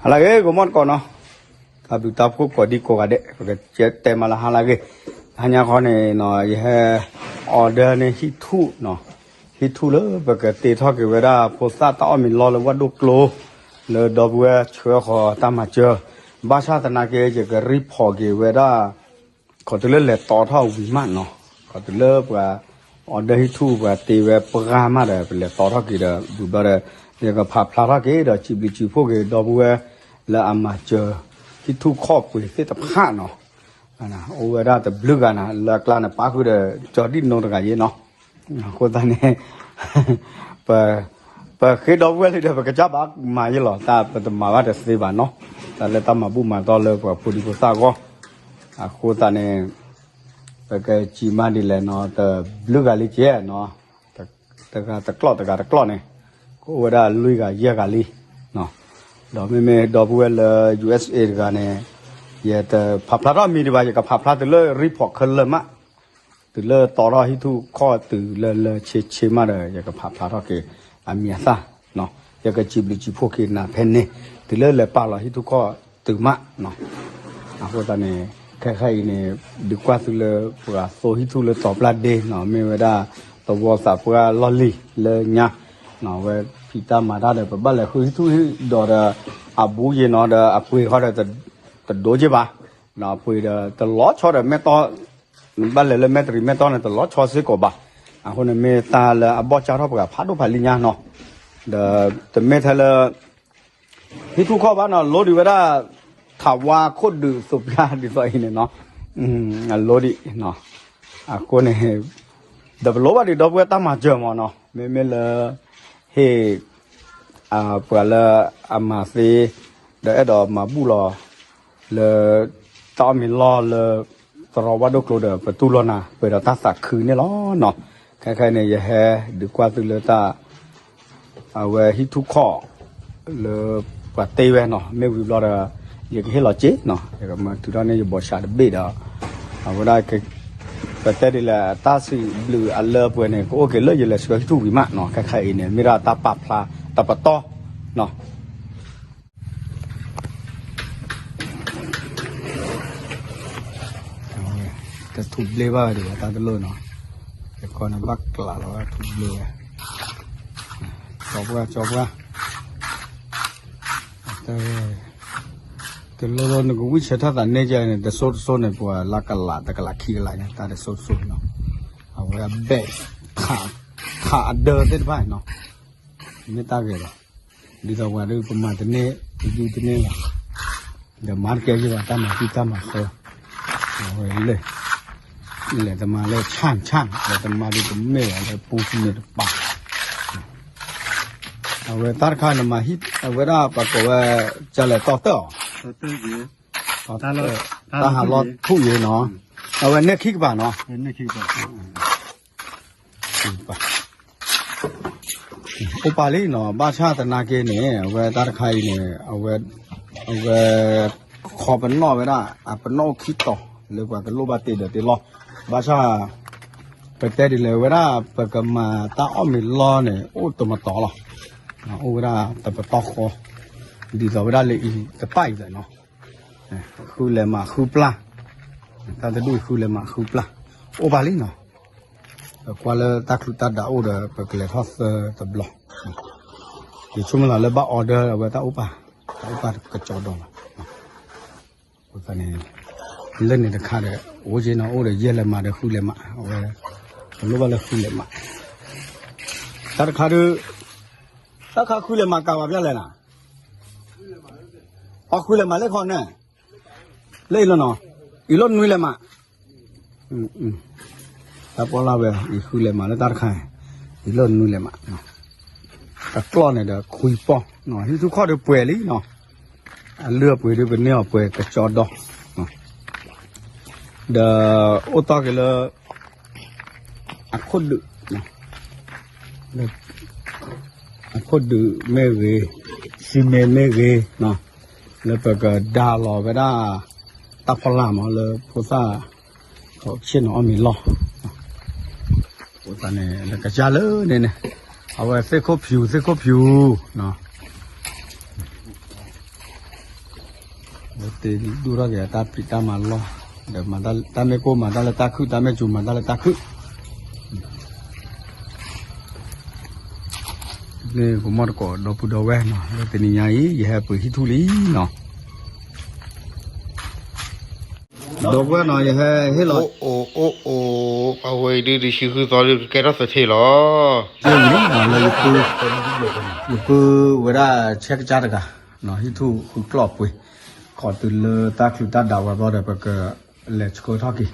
ဟါလၢအဂ့ၤ ဂီၤမီၢ်တကိးနီၤ, တၢ်ဘျုးတၢ်ဖှိၣ်ကိးဒံကိးဂၤဒဲး ပကတဲမးလၢဟါလၢအဂ့ၤ, ဟါညါခီန့ၣ်နီၤ ယဟဲ order န့ၢ်ဟံၣ်ထူၣ်နီၤ, ဟံၣ်ထူၣ်လၢပကတ့ထီၣ်က့ၤဝဲဒၣ် ဖိသၣ်တၢ်အီၣ်မ့ၤလီၢ်လၢဝၣ်ဒိၣ်ကျိ လၢဒီပုၢ်ဝဲၢ်ဆှၢဃီၤတၢ်မၤစၢၤ, ဘၣ်ဆၣ်သနာ်က့ ယက report က့ၤဝဲဒၣ် ခီတုၤလၢလဲၤတီထီၣ်ဝံၤမးနီၤ, ခီတုၤလၢပှၤ order ဟံၣ်ထူၣ်ပှၤတ့ဝဲပှၢ်မးဒီး ပလဲၤတီထီၣ်က့ၤဒီး ဘုးဘျီဒီး ယကဖးဖျါထီၣ်က့ၤဒီး စံးဘျုးစံးဖှိၣ်က့ၤဒီပုၢ်ဝဲၢ်လၢအမၤစၢၤ ဟံၣ်ထူၣ်ခီၣ်ပှ့ၤသ့ၣ်တဖၣ်နီၤ, အိၣ်ဝဲဒၣ်တဘျုးဂၤနီၤ လၢအကျါန့ၣ် ပာ်ဃုာ်ဒီး ကၠီၤဒံၣ်နိတဂၤယ့နီၤ, အဃိသတးန့ၣ် ပ ပဃ့ဒီပုၢ်ဝဲၢ်လံဒီး ပကစၢ်ဘၣ်မၤယ့လီၤ, တၢ်ပတမၤဘၣ်တသ့ဘၣ်နီၤ, တၢ်လၢတၢ်မၤဘူၣ်မၤတီၢ်လၢပှၤဖိဒံဖိသၣ်အဂီၢ်, အဃိသတးန့ၣ် ပကစံးမးဒ်လဲၣ်နီၤ, တဘျုးဂၤလံကဲနီၤ, တဂၤတကျီၢ်တဂၤတကျီၢ်န့ၣ် ကအိၣ်ဝဲဒၣ်လွံၢ်ဂၤယဲၢ်ဂၤလံ, ဒီးမ့မ့ၢ်ဒီပုၢ်ဝဲၢ်လၢ ယူၢ်အ့းအ့း တဂၤန့ၣ် ယတဖးဖျါထီၣ်မံၤဒံးဘၣ်, ယကဖးဖျါတုၤလၢ report ခဲလၢာ်မး တုၤလၢတီထီၣ်ဟံၣ်ထူၣ်ခီၣ်တုၤလၢလၢဆ့ဆ့မးဒီး ယကဖးဖျါထီၣ်က့ၤအမံၤအသၣ်, ယကစံးဘျုးစံးဖှိၣ်က့ၤနၤဖဲန့ၣ်, တုၤလၢလဲၤပာ်လီၤဟံၣ်ထူၣ်ခီၣ်တုၤမး, အဃိသတးန့ၣ် ခဲခါအံၤန့ၣ် ဒုးကွၢ်သုလၢပှၤသိဟံၣ်ထူၣ်လၢတီၤပျၢ်ဒ့နီၤ, မ့ၢ်ဝဲဒၣ်သဝီသးပှၢ်လီၢ်လံၤလၢညါ, အဝဲဖံးတၢ်မၤတၢ်ဒီး ပဘၣ်လဲၤဃုဟံၣ်ထူၣ်ဟံၣ်ဒီးဒီး အဘူးယ့ၤနီၤဒီး အပှ့ၤဃီဒီး တဒိးက့ၤဘၣ်, အပှ့ၤဒီးတလီၤဆီဒီးမဲာ်တီ နဘၣ်လဲၤလၢမဲာ်တရံးမဲာ်တီန့ၣ် တလီၤဆီစ့ၢ်ကီးဘၣ်, အဃိန့ၣ်မ့ၢ်တၢ်လၢအဘီၣ်ကၢ်ထီၣ်ပှၤဖးဒိၣ်ဖးလံၤညါနီၤ, ဒီးတမ့ၢ်ထဲလၢ ဟံၣ်ထူၣ်ခီၣ်ဘၣ်နီၤ, လိဒံးဝဲဒၣ် ထးဝါခိၣ်ဒုးသိးပျၢ်ဒ်သိးအံၤန့ၣ်နီၤ, အလိဒံး, အဃိန့ၣ် ဒီးပလိၣ်ဘၣ်ဒံးဒီပုၢ်ဝဲၢ်တၢ်မၤစၢၤမးနီၤ, မ့မ့ၢ်လၢ ဟ့ၣ် ပှၤလၢအမၤသ့ ဒီးအဲၣ်ဒိးမၤဘူၣ်လီၤ လၢ တၢ်အီၣ်မ့ၤလီၢ်လၢ သရီဝၣ်ဒိၣ်ကျိဒီး ပတူၢ်လိာ်နၤ ပှဲၤဒီးတၢ်သးခုန့ၣ်လီၤနီၤ, ခဲခဲအံၤန့ၣ် ယဟဲဒုးကွၢ်သုလၢတၢ် အဝဲဟံၣ်ထူၣ်ခီၣ် လၢပှၤတ့ဝဲနီၤ, မ့ၢ်ဝံၤဘျီဒီး ယကဟ့ၣ်လီၤစ့နီၤ, ယကမၤတုၤထီၣ်န့ၢ်ယဘီၣ်ဆးတဘ့ၣ်ဒီး အဝဲဒၣ် ပတဲဒ်လဲၣ် တၢ်စံးဘျုးအလၢပှဲၤန့ၣ် ကအိၣ်က့ၤလၢယလဲၤဆှၢဟံၣ်ထူၣ်ဝံၤမးနီၤ, ခဲခဲအံၤန့ၣ် မ့ၢ်ဒၣ်တၢ်ပာ်ဖျါတပတီၢ်နီၤ တထူၣ်ဘျ့ဘၣ်ဝဲဒံးဘၣ် တၢ်တလိၣ်နီၤ, ယခီန့ၣ်ဘၣ်ကျးလီၤဝဲထူၣ်ဘျ့ဝဲ, ကၠီပှၢ် ကၠီပှၢ်, တလိၣ်လိၣ်နကဝံၢ်ဆၢထၢၣ်သးန့ၢ်ကဲန့ၣ် တစိၢ်တစိၢ်န့ၣ် ပှၤလၢကလးတကလးခံကလးညါ တၢ်တစိၢ်တစိၢ်နီၤ, အဝဲအဘဲၣ် ထးအဒၢသ့ၣ်တဖၣ်နီၤ, မ့ၢ်တၢ်ဂ့ၤလီၤ, ဒ်သိးပှၤဒုးပမၤတန့ၢ် ပဒုးတန့ၢ်လီၤ, ဒီးမၤတကဲယဘၣ်တၢ်မၤသံတၢ်မၤဃၢ, အဝဲလၢ လဲၤတမၤလၢဆၣ်ဆၣ် လဲၤတမၤဒုးတမ့ၢ်လီၤလၢပူၤစံးန့ၣ်တပၤ, အဝဲတၢ်တခါန့ၣ်မၤဟံၣ် အဝဲဒၣ်ပှၤကိးဝဲ ကလဲၤတီတၢၢ်အီၤ, တၢ်ဟးလီၤထူၣ်ယ့ၤနီၤ, အဝဲန့ၢ်ခံကပၤနီၤ အိၣ်ပာ်လံနီၤ, ဘၣ်ဆၣ်သနာ်က့န့ၣ် အဝဲတၢ်တခါအံၤန့ၣ် အဝဲ အဝဲ ခီပနီၣ်ဝဲဒၣ် အပနီၣ်အိၣ်ခံတီၤ လၢပှၤကလိၣ်ဘၣ်တ့ဒီးတ့လီၤ, ဘၣ်ဆၣ် ပတဲဒ်လဲၣ်ဝဲဒၣ် ပကမၤတၢ်အီၣ်မ့ၤလီၢ်န့ၣ် အိၣ်တမတီၤလီၤ, အိၣ်ဝဲဒၣ်တပတီၢ်ဃီ, ဒ်သိးဝဲဒၣ်လၢအံၤတပၣ်အံၤနီၤ, ဃုလဲၤမးဃုပျၢ်, တၢ်တဒူၣ်အံၤဃုလဲၤမးဃုပျၢ်, အိၣ်ပာ်လံနီၤ ပကွၢ်လၢတၢ်ချုးတၢ်ဒးအိၣ်ဒီး ပကလဲၤထီၣ်သၢတဘျီ, ယဆိကမိၣ်လီၤလၢဘၣ် order အဝဲတၢ်အိၣ်ပာ်, တၢ်အိၣ်ပာ်ကကၠီဒီးလီၤ, အဃိသတးန့ၣ် လၢန့ၣ်တခါဒီး အိၣ်က့ၤနီၤ အိၣ်ဒီးယဲၢ်လဲၤမးဒီးဃုလဲၤမး, အဝဲ ပလိၣ်ဘၣ်လၢဃုလဲၤမး, တၢ်တခါဒုး တၢ်ခါဃုလဲၤမးကးဘၣ်ဖျါလဲၣ်နၤ, အဃုလဲၤမးလၢခီန့ၣ် လၢအံၤလီၤနီၤ, အံၤလီၤနွံလဲၤမး, တၢ်ပီၣ်လၢဝဲ အံၤဃုလဲၤမးလၢတၢ်တခါ, အံၤလီၤနွံလဲၤမး, တကျီၢ်န့ၣ်ဒီးခွံပီၢ်, ဟံၣ်ထူၣ်ခီၣ်ဒီးပှဲၤလံနီၤ, အလုၢ်အပှ့ၤဒုးပန့ၢ်အီၤပှဲၤကကၠီဒီး, ဒီးအိၣ်တီၢ်က့ၤလၢ အခိၣ်ဒုး အခိၣ်ဒုးမ့ၢ်ဂ့ၤ, စံမ့ၢ်မ့ၢ်ဂ့ၤ, လၢပကဒါလီၤဝဲဒၣ် တၢ်ဖီလာ်မးလၢဖိသၣ် ဆ့ၣ်နီၤအီၣ်မ့ၤလီၢ်, အဃိသတးန့ၣ် လၢကစၢ်လၢန့ၣ်န့ၣ် အဝဲသ့ၣ်ခိၣ်ဖၠူ သ့ၣ်ခိၣ်ဖၠူ, တ့ဒိၣ်ထီၣ်က့ၤအတၢ်ဖံးတၢ်မၤလီၢ်, ဒီးမၤတၢ် တၢ်မ့ၢ်ကိၢ်မၤတၢ်လၢတၢ်ခုၣ်, တၢ်မ့ၢ်စူၤမၤတၢ်လၢတၢ်ခုၣ်. န့ၣ် ကမီၣ်တကိးဒီပုၢ်ဒီဝဲၢ်နီၤ, လၢတနံၤညါအံၤ ယဟဲပှ့ၤဟံၣ်ထူၣ်လံနီၤ. ဒီပုၢ်ဝဲၢ်နီၤ, ယဟဲဟ့ၣ်လီၤ အိၣ်အိၣ်အိၣ်, အဝဲအံၤဒုး တဆံဃုသီဒုး ကကဲထီၣ်သထ့လီၤ. လၢယပုၢ်ဝဲဒၣ်ဆဲကစၢ်တဂၤ, ဟံၣ်ထူၣ်ဃုကျီၢ်ပှ့ၤ, ခီတုၤလၢတၢ်ချုးတၢ်ဒးဝဲဘျီဒီး ပကလဲၤဆှၢထီၣ်က့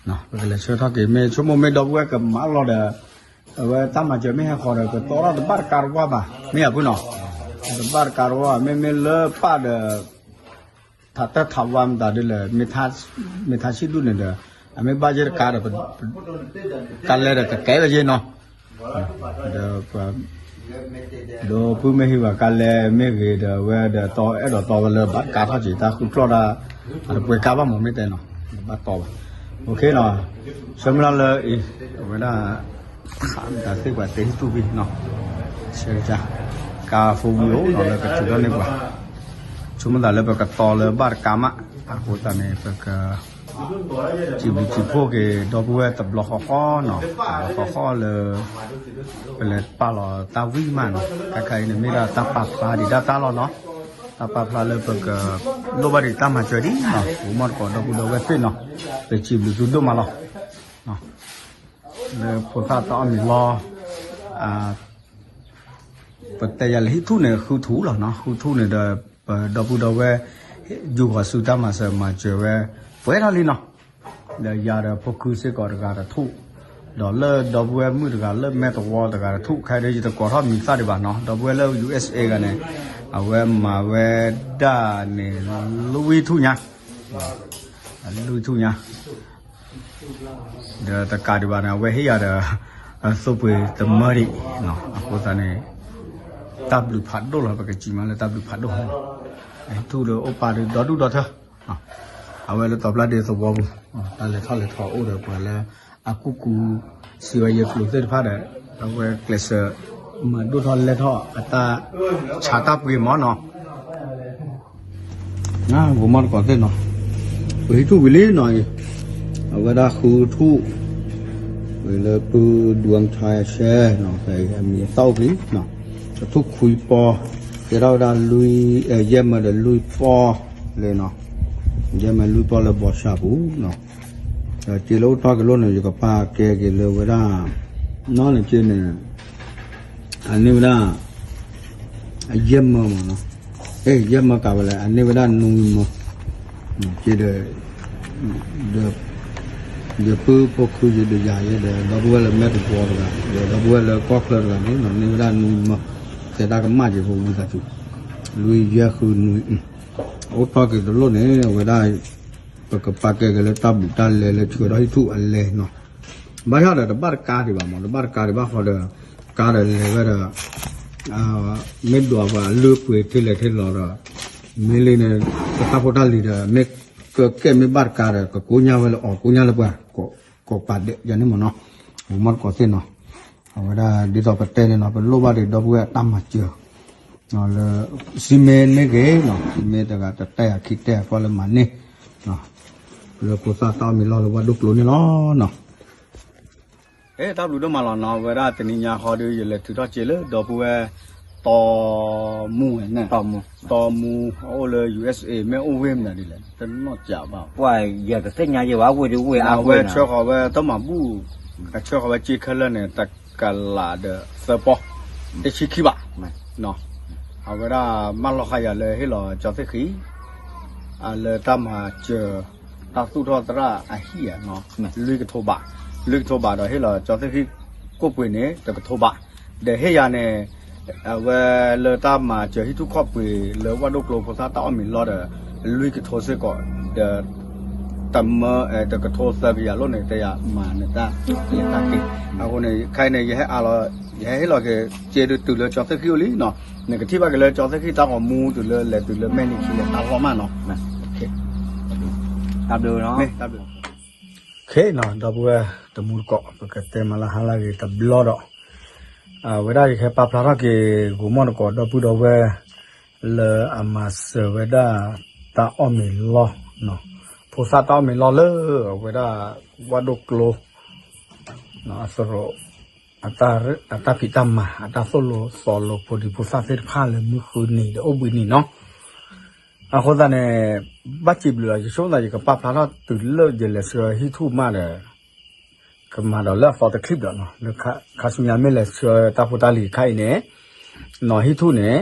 ၤ, ပကလဲၤဆှၢထီၣ်က့ၤ, မ့ၢ်ဆိကမိၣ်မ့ၢ်ဒီပုၢ်ဝဲၢ်ကမၤလီၤဒီး အဝဲတၢ်မၤစၢၤမ့ၢ်ဟဲဃီၤဒီး ကတီထီၣ်တဘၣ်တကးတဝၢ်ဘၣ်, မ့ၢ်အပုၢ်နီၤ, တဘၣ်တကးတဝၢ်, မ့မ့ၢ်လၢပၢ်ဒီး ထးတၢ်ထးဝါမတၤဒ်လဲၣ်, မ့ၢ်ထါဆံၣ်ဒူၣ်န့ၣ်ဒီး အမ့ၢ်ဘၣ်ယဲၢ်တကးဒီး ကါလဲဒီးကကဲဝဲယဲၢ်နီၤ, ဒီး ဒီပုၢ်မ့ၢ်ဟံးဘၣ်ကါလဲမ့ၢ်ဂ့ၤဒီး အဝဲဒီးတီအဲၣ်ဒိးတီဝဲလၢဘၣ်တကးထီၣ်က့ၤ တၢ်ဃုကျီၢ်ဒၣ်, အတပှဲၤကါဘၣ်မ့ၢ်မ့ၢ်တဲနီၤ, တဘၣ်တီဘၣ်, အိၣ်ခ့နီၤ, ဆၢမုၢ်လၢ်လၢအံၤ အဝဲဒၣ် ခးမတၤသ့ၣ်ပှၤတဲဟံၣ်ထူၣ်ဘံနီၤ, ဆဲကစၢ်, ကါဖိဝံၤအိၣ်နီၤ လၢကထုးထီၣ်န့ၢ်ပှၤ, ဆိကမိၣ်သးလၢပကတီလၢဘၣ်တကးမး, အဃိသတးန့ၣ် ပက စံးဘျုးစံးဖှိၣ်က့ၤ ဒီပုၢ်ဝဲၢ်တဘျီဃီဃီနီၤ, တဘျီဃီဃီလၢ ပလဲၤပာ်လီၤတၢ်ဝံၣ်မးနီၤ, တၢ်ခါအံၤန့ၣ်မ့ၢ်ဒၣ်တၢ်ပာ်ဖျါဒံးဒၣ်တၢ်လီၤနီၤ, တၢ်ပာ်ဖျါလၢပက လိၣ်ဘၣ်ဒံးတၢ်မၤစၢၤဒံးနီၤ, ပမီၢ်တကိးဒီပုၢ်ဒီဝဲၢ်သ့ၣ်နီၤ, ပစံးဘျုးသုဒိၣ်မးလီၤ. လၢဖိသၣ်တၢ်အီၣ်မံၤလီၢ် ပတဲယၤလၢဟံၣ်ထူၣ်န့ၣ် ဃုထူၣ်လီၤနီၤ, ဃုထူၣ်န့ၣ်ဒီး ပဒီပုၢ်ဒီဝဲၢ် ယူၢ်ဃီၤဆူတၢ်မၤစၢၤမၤစၢၤဝဲ ပှဲၤထီၣ်လံနီၤ, ဒီးယၤဒီးဖိခုစ့ၢ်ကီးတဂၤတထူၣ်, ဒီးလၢဒီပုၢ်ဝဲၢ်မုၣ်တဂၤလၢမဲာ်သဝီတဂၤတထူၣ်, ခဲအံၤဒီးယတကိးထီၣ်မံၤသၣ်ဒံးဘၣ်နီၤ, ဒီပုၢ်ဝဲၢ်လၢ ယူၢ်အ့စ့ၣ်အ့ ဂၤန့ၣ် အဝဲမၤဝဲဒၣ်န့ၣ် လွံၢ်ထူၣ်ညါ, လွံၢ်ထူၣ်ညါ ဒီးတကးဒံးဘၣ်န့ၣ် အဝဲဟ့ၣ်ယၤဒီး သိပှ့ၤတမၢဒံး, အဃိသတးန့ၣ် တၢ်ဘျုးဖးဒိၣ်လီၤ, ပကစံးမးလၢတၢ်ဘျုးဖးဒိၣ်, ထူၣ်ဒီးအိၣ်ပာ်ဒီးဒီဒူၣ်ဒီထၢ, အဝဲလၢတီၤပျၢ်ဒ့သဝီပူၤ, တၢ်လဲၤထီၣ်လဲၤထီအိၣ်ဒီးပှၤလၢ အကူၣ်ကူ စံးဝဲယကျိၤသ့ၣ်တဖၣ်ဒီး အဝဲကျဲးစၢး မၤဒိၣ်ထီၣ်လဲၢ်ထီၣ်အတၢ်ဆါတၢ်ပှ့ၤမးနီၤ. ပမီၢ်တကိးသ့ၣ်နီၤ, ပဟံးထူၣ်ဝံၤလံနီၤအံၤ, အဝဲဒၣ်ဃုထူၣ်, ဝံၤလၢပုၢ်ဒူအကထါယဆဲနီၤ, ဖဲအံၤအမံၤအသၣ်အိၣ်ဖဲ, တထူၣ်ခွံပီ, ကဲထီၣ်ဝဲဒၣ်လွံၢ်, ယဲၢ်မၢဒီးလွံၢ်ပီလၢနီၤ, ယဲၢ်မၢလွံၢ်ပီလၢဘီၣ်ဆၣ်ပူၤနီၤ, ဒီးက့လၢအိၣ်ထီၣ်က့ၤလိၣ်န့ၣ် ယကပာ်ကဲက့ၤလၢဝဲဒၣ်, နီၢ်န့ၣ်က့န့ၣ် အန့ၢ်ဝဲဒၣ် အယဲၢ်မၢမးနီၤ, အဲ ယဲၢ်မၢကးဝဲလဲၣ် အန့ၢ်ဝဲဒၣ်နွံမၢ, က့ဒီး ဒီး ယပုၢ်ဖိခုယဲဒီးယၤယဲဒီး ဒီပုၢ်ဝဲၢ်လၢမဲာ်သဝီတဂၤ ဒီးဒီပုၢ်ဝဲၢ်လၢကီၢ်ချၢတဂၤန့ၣ် န့ၢ်ဝဲဒၣ်နွံမၢ, တဲတၢ်ကမၣ်က့ၤဖိဝံသးစူၤ, လွံၢ်ယဲၢ်ဃုနွံ, အိၣ်ထီၣ်က့ၤတလိၣ်န့ၣ် အဝဲဒၣ် ပကပာ်ကဲက့ၤလၢတၢ်ဘျုးတၢ်လဲလၢဆှၢထီၣ်ဟံၣ်ထူၣ်အလဲနီၤ, ဘၣ်ဆၣ်ဒီးတဘၣ်တကးဒံးဘၣ်မး တဘၣ်တကးဒံးဘၣ်ဃီဒီး ကါဒီးလဲၤဝဲဒီး မ့ၢ်ဒွးပှၤအလုၢ်အပှ့ၤထဲလဲၣ်ထဲလီၤဒီး မ့ၢ်လံန့ၣ် ပတၢ်ဖိတၢ်လံၤဒီး မ့ၢ်ကကဲမ့ၢ်ဘၣ်တကးဒီး ကကိညၢ်ဝဲလၢအီၤ ကိညၢ်လၢပှၤ ကိးပာ်ဒဲးယၤန့ၣ်မးနီၤ, ပမီၢ်တကိးသ့ၣ်နီၤ, အဝဲဒၣ်ဒ်သိးပတဲန့ၣ်နီၤ ပလိၣ်ဘၣ်ဒီးဒီပုၢ်ဝဲၢ်အတၢ်မၤစၢၤ လၢ စံမ့ၢ်န့ၢ်ဂ့ၤနီၤ စံမ့ၢ်တဂၤတတဲအခံတဲအကွၢ်လၢမၤန့ၢ် လၢဖိသၣ်တၢ်အီၣ်မံၤလီၢ်လၢဝၣ်ဒိၣ်ကျိၤန့ၣ်လီၤနီၤ. အဲ တၢ်ဘျုးဒိၣ်မးလီၤနီၤ အဝဲဒၣ်တနံၤညါဃီဒီး ယလဲၤထုးထီၣ်စ့လၢဒီပုၢ်ဝဲၢ် တီမူဝဲန့ၣ် တီမူ တီမူ အအိၣ်လၢ ယူၢ်အ့စ့ၣ်အ့ မ့ၢ်အိၣ်ဝ့ၢ်မနုၤဒ်လဲၣ် တနီၣ်စးဘၣ် ပှၤယတသ့ၣ်ညါယဲဘၣ် ဝ့ၢ်ဒ်ဝ့ၢ်အါဝ့ၢ်နီၤ အဝဲဆှၢဃီၤဝဲတၢ်မၤဘူၣ် အဆှၢဃီၤဝဲစ့ခဲလၢာ်န့ၣ် တကလးဒီးသၢပီ တဆံခံဘး အဝဲဒၣ်မၢလီၤဃာ်ယၤလၢဟ့ၣ်လီၤကၠီသ့ၣ်ဃံ အလၢတၢ်မၤစၢၤ တၢ်သူၣ်ထီၣ်သရၣ်အဟံၣ်ဧါ လွံၢ်ကထိဘး လွံၢ်ကထိဘးဒီးဟ့ၣ်လီၤကၠီသ့ၣ်ဃံ ကိၣ်ပှ့ၤန့ၣ် တကထိဘး ဒီးဟ့ၣ်ယၤန့ၣ် အဝဲလၢတၢ်မၤစၢၤဟံၣ်ထူၣ်ခီၣ်ပှ့ၤလၢဝၣ်ဒိၣ်ကျိၤဖိသၣ်တၢ်အီၣ်မံၤလီၢ်ဒီး လွံၢ်ကထိစ့ၢ်ကီး ဒီး တမၢ တကထိသၢကယၤလိၣ်န့ၣ် တယၤမၤနတၢ်လဲၤတၢ်က့ၤ အဃိန့ၣ် ခဲအံၤန့ၣ် ယဟဲအးလီၤ ယဟဲဟ့ၣ်လီၤက့ၤစ့ဒုးတုၤလၢကၠီသ့ၣ်ဃံအိၣ်လံနီၤ နကထံၣ်ဘၣ်က့ၤလၢကၠီသ့ၣ်ဃံတၢ်ဂီၤမူတုၤလၢလဲၤတုၤလၢမဲာ်နံၤခံလဲၤတၢ်လီၢ်မးနီၤ တၢ်ဘျုးနီၤ ခဲနီၤ ဒီပုၢ်ဝဲၢ်တမူတကိး ပကတဲမၤလၢဟါလၢအဂ့ၤတဘျီဒီး အဝဲဒၣ်ယကဟဲပာ်ဖျါထီၣ်က့ၤ ဂိၤမီၢ်တကိးဒီပုၢ်ဒီဝဲၢ် လၢအမၤစၢၤဝဲဒၣ် တၢ်အီၣ်မ့ၤလီၢ်, ဖိသၣ်တၢ်အီၣ်မ့ၤလီၢ်လၢအဝဲဒၣ် ဝၣ်ဒိၣ်ကျိ အသရိာ် အတၢ်ဖံးတၢ်မၤ အတၢ်သိၣ်လိသီလိဖိဒံဖိသၣ်သ့ၣ်တဖၣ်လၢမုၢ်ဃုနံၤဒီးအိၣ်ဘှံးနံၤနီၤ. အဃိသတးန့ၣ် ဘၣ်စံးဘျုးလီၤ ယဆိကမိၣ်သးယကပာ်ဖျါထီၣ်တုၤလၢယလဲၤဆှၢဟံၣ်ထူၣ်မးဒီး ကမၤဒီးလၢအသီတချံၣ်ဒီးနီၤ လၢခါဆူညါမ့ၢ်လဲၤဆှၢတၢ်ဖိတၢ်လံၤတခါအံၤန့ၣ် နီၤဟံၣ်ထူၣ်န့ၣ်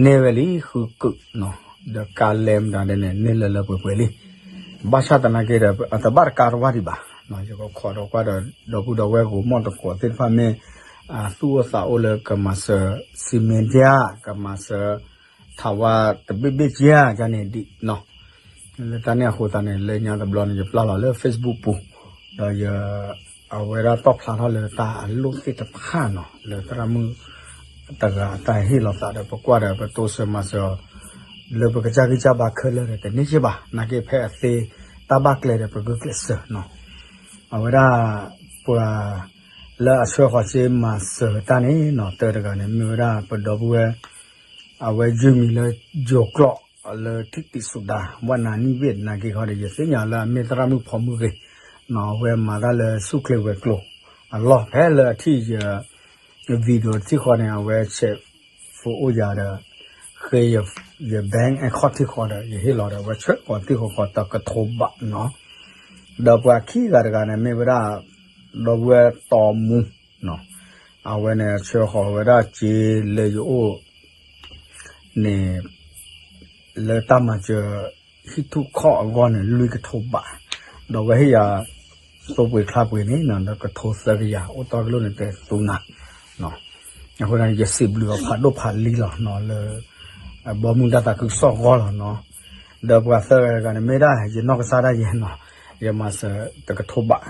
န့ၢ်ဝဲလံဃုကုာ်နီၤ ဒီးကါလဲမတၤဒဲးန့ၣ် န့ၢ်လၢလၢပှဲၤပှဲၤလံ. ဘၣ်ဆၣ်သနာ်က့ဒီး အတဘၣ်တကါတဝၢ်ဒံးဘၣ်. ယကခိးဒီးကွၢ်ဒီး ဒီပုၢ်ဒီဝဲၢ်ဂိၤမီၣ်တကိးသ့ၣ်တဖၣ်မ့ၢ် သူၣ်အိၣ်သးအိၣ်လၢကမၤစၢၤ စံမ့ဒၠၣ် ကမၤစၢၤ ထးဝါတဘ့ၣ်ဘ့ၣ်ကၠၢ်ကန့ၣ်ဒံးနီၤ လၢတၢ်န့ၣ်အဃိသတးန့ၣ် လၢညါတဘျီန့ၣ် ယပျၢ်လီၤလၢ Facebook ပူၤ ဒီးယ အဝဲဒၣ်တီၣ်ဖျါထီၣ်လၢတၢ်အလိၣ်သ့ၣ်တဖၣ်နီၤ လၢသရၣ်မုၣ်တဂၤအတၢ်ဟ့ၣ်လီၤသးဒီး ပကွၢ်ဒီးပတိစၢၤမၤစၢၤအီၤ လၢပကစၢ်ဂံၢ်စၢ်ဘါခဲလၢာ်ဒီးတန့ၢ်က့ဘၣ် နာ်က့ဖဲအသ့တၢ်ဘၣ်ကျဲဒီးပဂုာ်ကျဲးစၢးနီၤ အဝဲဒၣ် ပှၤ လၢအဆှၢဃီၤစ့မၤစၢၤတၢ်န့ၣ်နီၤ တၢတဂၤန့ၣ် မ့ၢ်ဝဲဒၣ်ပဒီပုၢ်ဝဲၢ် အဝဲယုၢ်မံၤလၢယိၤကျိာ် လၢထံၣ်တံးစူၤဒါ ဝဲနၤနံၣ်ဝ့ၢ်နာ်က့ခီဒီး ယသ့ၣ်ညါလၢအမ့ၢ်သရၣ်မုၣ်ဖီမုၢ်ဂ့ၤ နီၤ အဝဲမၤတၢ်လၢဆူၣ်ချ့ဝဲၤကျိၤအလီၢ် ဖဲလၢအထံၣ်ယ video ထံၣ်ဃီန့ၣ် အဝဲဆဲး phone အိၣ်ယၤဒီး ဃ့ယ bank account ထံၣ်ဃီဒီး ယဟ့ၣ်လီၤဒီး အဝဲဆှၢဃီၤသံၣ်ဃီဃီတကထိဘးနီၤ ဒီးပှၤခံဂၤတဂၤန့ၣ် မ့ၢ်ဝဲဒၣ် ဒီပုၢ်ဝဲၢ်တီမူ အဝဲန့ၣ်ဆှၢဃီၤဝဲဒၣ်စ့လၢယအိၣ်န့ၣ် လၢတၢ်မၤစၢၤဟံၣ်ထူၣ်ခီၣ်အဂီၢ်န့ၣ် လွံၢ်ကထိဘး, ဒီးဝဲဟ့ၣ်ယၤ သိပှ့ၤချါပှ့ၤန့ၣ် ဒီးကထိသၢကယၤ အိၣ်တီကလိၣ်န့ၣ် တဲသူနၤ အဃိန့ၣ် ယစံးဘျုးအီၤဖးဒိၣ်ဖးလံလီၤနီၤ လၢ ဘီမုၢ်တၢ်သးခုကစီၣ်ဂီၢ်လီၤနီၤ, ဒီးပှၤသၢဂၤတဂၤန့ၣ် မ့ၢ်ဒၣ်ယနီၢ်ကစၢ်ဒၣ်ယဲနီၤ, ယမၤစၢၤတကထိဘး,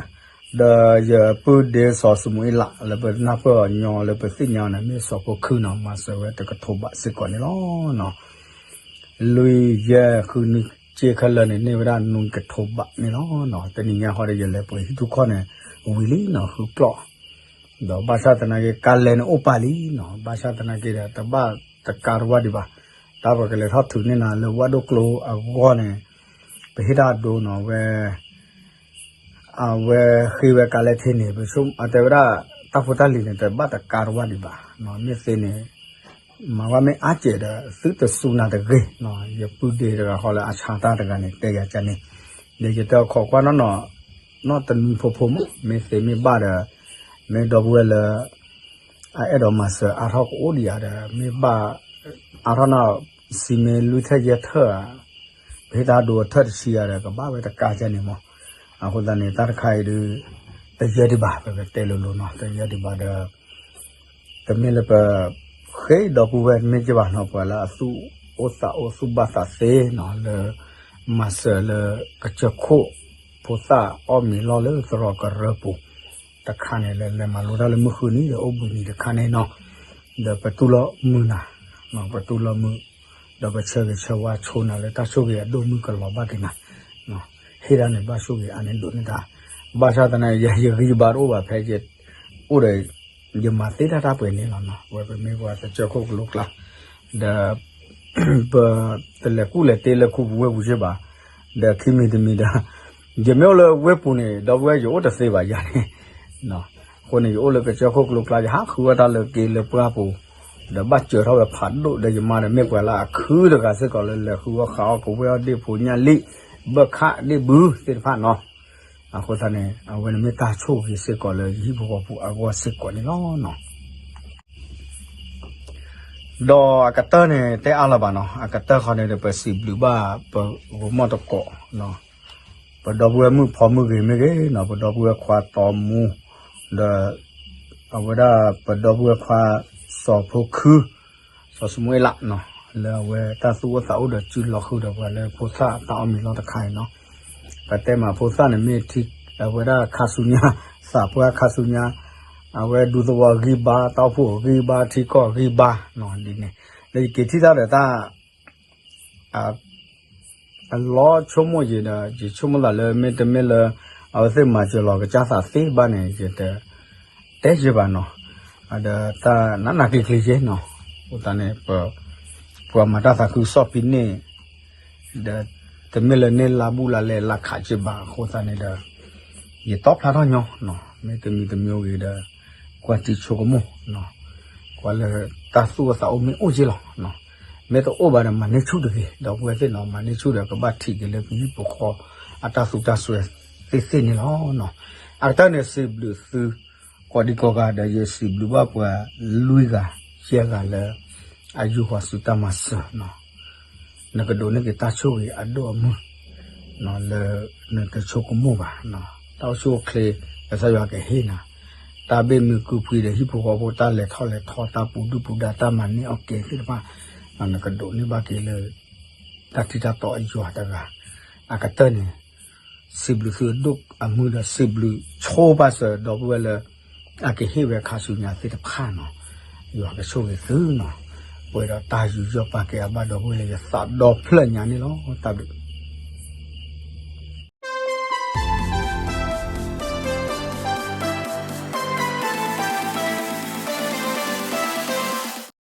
ဒီးယပုၢ်ဒ့စီၤစမူၤအ့လး လၢပနၢ်ပၢၢ်အီၤညီလၢပသ့ၣ်ညါအီၤန့ၣ် မ့ၢ်စီၤဖိခုနီၤ, မၤစၢၤဝဲတကထိဘးစ့ၢ်ကီးန့ၣ်လီၤနီၤ. လွံၢ်ယဲၢ်ဃုနွံက့ခဲလၢာ်န့ၣ် န့ၢ်ဝဲဒၣ်နွံကထိဘးန့ၣ်လီၤနီၤ. တနံၤညါဃီဒီးယလဲၤပှ့ၤဟံၣ်ထူၣ်ခီၣ်န့ၣ် ဝံၤလံနီၤ ဃုကျီၢ်, ဒီးဘၣ်ဆၣ်သနာ်က့ ကါလဲန့ၣ်အိၣ်ပာ်လံနီၤ, ဘၣ်ဆၣ်သနာ်က့ဒီး တဘၣ်တကါတဝၢ်ဒံးဘၣ်, တၢ်ပကလဲၤထီၣ်ထုးန့ၢ်နၤလၢဝၣ်ဒိၣ်ကျိအဂီၢ်န့ၣ် ပဟ့ၣ်တၢ်အဒိနီၤ, ဝဲ အဝဲဃ့ဝဲကါလဲထဲန့ၣ် ပဆိ အတဲဝဲဒၣ် တၢ်ဖိတၢ်လံၤန့ၣ် တဘၣ်တကါတဝၢ်ဒံးဘၣ်, မ့ၢ်သ့န့ၣ် မၤဝဲမ့ၢ်အါကဲးဒီး သုတစူနၤတဂ့ၤ, ယပုၢ်ဒ့တဂၤဃီလၢအဆါတၢ်တဂၤန့ၣ် တဲယၤကန့ၣ်, ဒီးယတဲအီၤခိးကွၢ်နီၢ်နီၢ် နီၢ်တနွံဖိဖိမး မ့ၢ်သ့မ့ၢ်ဘၣ်ဒီး မ့ၢ်ဒီပုၢ်ဝဲၢ်လၢ အအဲၣ်ဒိးမၤစၢၤအါထီၣ်ကအိၣ်ဒံးဧါဒီး မ့ၢ်ဘၣ် အါထီၣ်နီၢ် စံးမ့ၢ်လွံၢ်ထၢၣ်ယဲၢ်ထၢၣ်ဧါ, ပဟ့ၣ်တၢ်ဒိအထၢၣ်တဆံဧါဒီး ကဘၣ်ဝဲတကါကန့ၣ်မး, အဃိသတးန့ၣ် တၢ်တခါအံၤဒုး တယၢဒံးဘၣ် ပကတဲလိၤလိၤနီၤ, တယၢဒံးဘၣ်ဒီး တမ့ၢ်လၢပ ဃ့ဒီပုၢ်ဝဲၢ်တမ့ၢ်က့ဘၣ်နီၤ, ပှၤလၢအသူၣ်အိၣ်သးအိၣ်သူၣ်ဘၣ်သးသ့နီၤ, လၢ မၤစၢၤလၢကစၢၢ်ခိၣ် ဖိသၣ်အီၣ်မ့ၤလီၢ်လၢသရိာ်ကရၢပူၤ တခါန့ၣ် လဲၤလဲၤမၤလိတၢ်လၢမုၢ်ဃုနံၤဒီးအိၣ်ဘှံးနံၤတခါန့ၣ်နီၤ, ဒီးပတူၢ်လိာ်မုာ်နၤ, ပတူၢ်လိာ်မုာ်, ဒီးပဆၢဂ့ၤဆၢဝါဆိနၤလၢတၢ်ဆိၣ်ဂ့ၤအဒိၣ်မုၢ်ကလီၤဘၣ်က့ၤနၤ, ဟ့ၣ်ဒၣ်န့ၣ်ဘၣ်ဆိၣ်ဂ့ၤအါန့ၢ်ဒိၣ်န့ၢ်တၢ်, ဘၣ်ဆၣ်သနာ်က့ ယဂံၢ်ယဘါတအိၣ်ဘၣ်ဖဲယအိၣ်ဒီး ယမၤသ့တၢ်တၢ်ပှဲၤန့ၣ်လီၤနီၤ, ဝဲပမ့ၢ်ပှၤကစၢၢ်ခိၣ်ကလိကျါ ဒီး ပတလဲၤကူၣ်လဲၤတ့လၢခူပူၤဝ့ၢ်ပူၤက့ဘၣ်, ဒီးခံမံၤတမံၤဒီး ယမ့ၢ်အိၣ်လၢဝ့ၢ်ပူၤန့ၣ် ဒီပုၢ်ဝဲၢ်ယအိၣ်တသ့ဘၣ်ယၤန့ၣ်, အဃိန့ၣ် ယအိၣ်လၢကစၢၢ်ခိၣ်ကလိကျါ ယဟးဃုအီၣ်တၢ်လၢက့လၢပှၢ်ပူၤ, ဒီးဘၣ်စၢၤထီၣ်ဝဲဖးဒိၣ်ဒီး ယမါဒီးမ့ၢ်ပှၤလၢအခုတဂၤစ့ၢ်ကီးလၢလဲၤဃုအီၣ်ဃုအီၣ်ကဝဲၢ်အီၣ်ဒ့ၣ်ဖိညၣ်လံၣ် ဘၢၣ်ခးဒ့ၣ်ဘုသ့ၣ်တဖၣ်နီၤ, အဃိသတးန့ၣ် အဝဲန့ၣ်မ့ၢ်တၢ်ဆိၣ်ဂ့ၤစ့ၢ်ကီးလၢယဟံၣ်ဖိဃီဖိအဂီၢ်စ့ၢ်ကီးန့ၣ်လီၤနီၤ. ဒီးအကတၢၢ်န့ၣ် တဲအါလၢၤဘၣ်နီၤ, အကတၢၢ်ဃီန့ၣ်ဒီး ပစံးဘျုးဘၣ်ပဂိၤမီၣ်တကိး, ပဒီပုၢ်ဝဲၢ်မုၣ်ဖီမုၢ်ဂ့ၤမ့ၢ်ဂ့ၤနီၤ, ပဒီပုၢ်ဝဲၢ်ခွါတီမူ, ဒီး အဝဲဒၣ်ပဒီပုၢ်ဝဲၢ်ခွါ စီၤဖိခု စီၤစမူအ့လးနီၤ, လၢအဝဲတၢ်သူၣ်အိၣ်သးအိၣ်ဒီးစုလီၤဃုာ်ဒီးပှၤလၢဖိသၣ်တၢ်အီၣ်မ့ၤလီၢ်တခါအံၤနီၤ, ပတဲမးဖိသၣ်န့ၣ်မ့ၢ်ထံ အဝဲဒၣ်ခါဆူညါ သးပှၢ်ခါဆူညါ, အဝဲဒူသဝီဂံၢ်ဘါ တၢ်အိၣ်ဖှိၣ်ဂံၢ်ဘါ ထံကီၢ်ဂံၢ်ဘါနီၤ, ဒ်န့ၣ် လၢယက့ၤထံၣ်တၢ်ဒီးတၢ် အလီၤဆိကမိၣ်ယံၤဒီး ယဆိကမိၣ်သးလၢမ့တမ့ၢ်လၢ အဝဲသ့ၣ်မၤစၢၤလီၤကစၢ်သးသ့ဘၣ်န့ၣ် ယတတဲယဲဘၣ်နီၤ, ဒီးတၢ်နးနးကျံၤကျံၤယဲနီၤ, အဃိသတးန့ၣ် ပ ပှၤမၤတၢ်သးခုကစီၣ်ဖဲန့ၣ် ဒီး တမ့ၢ်လၢန့ၢ်လါဘူးလါလဲလါခးက့ဘၣ်အဃိသတးန့ၣ်ဒီး ယတီဖျါထီၣ်ညီ, မ့ၢ်တမံၤတမံၤဂ့ၤဒီး ကွၢ်တံၤဆိကမိၣ်, ကွၢ်လၢတၢ်သူၣ်အိၣ်သးအိၣ်မ့ၢ်အိၣ်က့လီၤ. မ့ၢ်တအိၣ်ဘၣ်ဒီးမၤန့ၢ်ဆူၣ်တဂ့ၤ, ဒီပုၢ်ဝဲၢ်သ့ၣ်နီၤ, မၤန့ၢ်ဆူၣ်ဒီးကဘၣ်ထံၣ်က့ၤလၢပဟံၣ်ပဃီအတၢ်သူတၢ်စွဲသ့ၣ်သ့ၣ်န့ၣ်လီၤ. အကတၢၢ်န့ၣ် စံးဘျုးသု ကိးဒံကိးဂၤဒီး ယစံးဘျုးဘၣ်ပှၤလွံၢ်ဂၤယဲၢ်ဂၤလၢ အယူၢ်ဃီၤဆူတၢ်မၤစၢၤနီၤ, နကဒိးန့ၢ်က့ၤတၢ်ဆိၣ်ဂ့ၤအဒိၣ်အမုၢ် လၢနတဆိကမိၣ်ဘၣ်, တၢ်အိၣ်ဆူၣ်အိၣ်ချ့ ကစၢ်ယွၤကဟ့ၣ်နၤ, တၢ်ဘၣ်မုာ်ကုာ်ဖှံဒီးဟံၣ်ဖိဃီဖိ တၢ်လဲၤထီၣ်လဲၤထီ တၢ်ပူၤဒုၣ်ပူၤဒါ တၢ်မၤန့ၢ်အီၣ်ကဲသ့ၣ်တဖၣ် နကဒိးန့ၢ်ဘၣ်က့ၤလၢ တၢ်ထံၣ်တၢ်တီအယွၤတဂၤ, အကတၢၢ်န့ၣ် စံးဘျုးသုအဒိၣ်အမုၢ်ဒီးစံးဘျုးဆိပာ်စၢၤဒီပုၢ်ဝဲၢ်လၢ အကဟ့ၣ်ဝဲခါဆူညါသ့ၣ်တဖၣ်နီၤ, ယွၤကဆိၣ်ဂ့ၤသုနီၤ, ပှဲၤဒီးတၢ်ယူးယီၣ်ပာ်ကဲအဘၣ်ဒီပုၢ်ဝဲၢ်လၢယသးဒီဖျၢၣ်ညါန့ၣ်လီၤ. တၢ်ဘျုး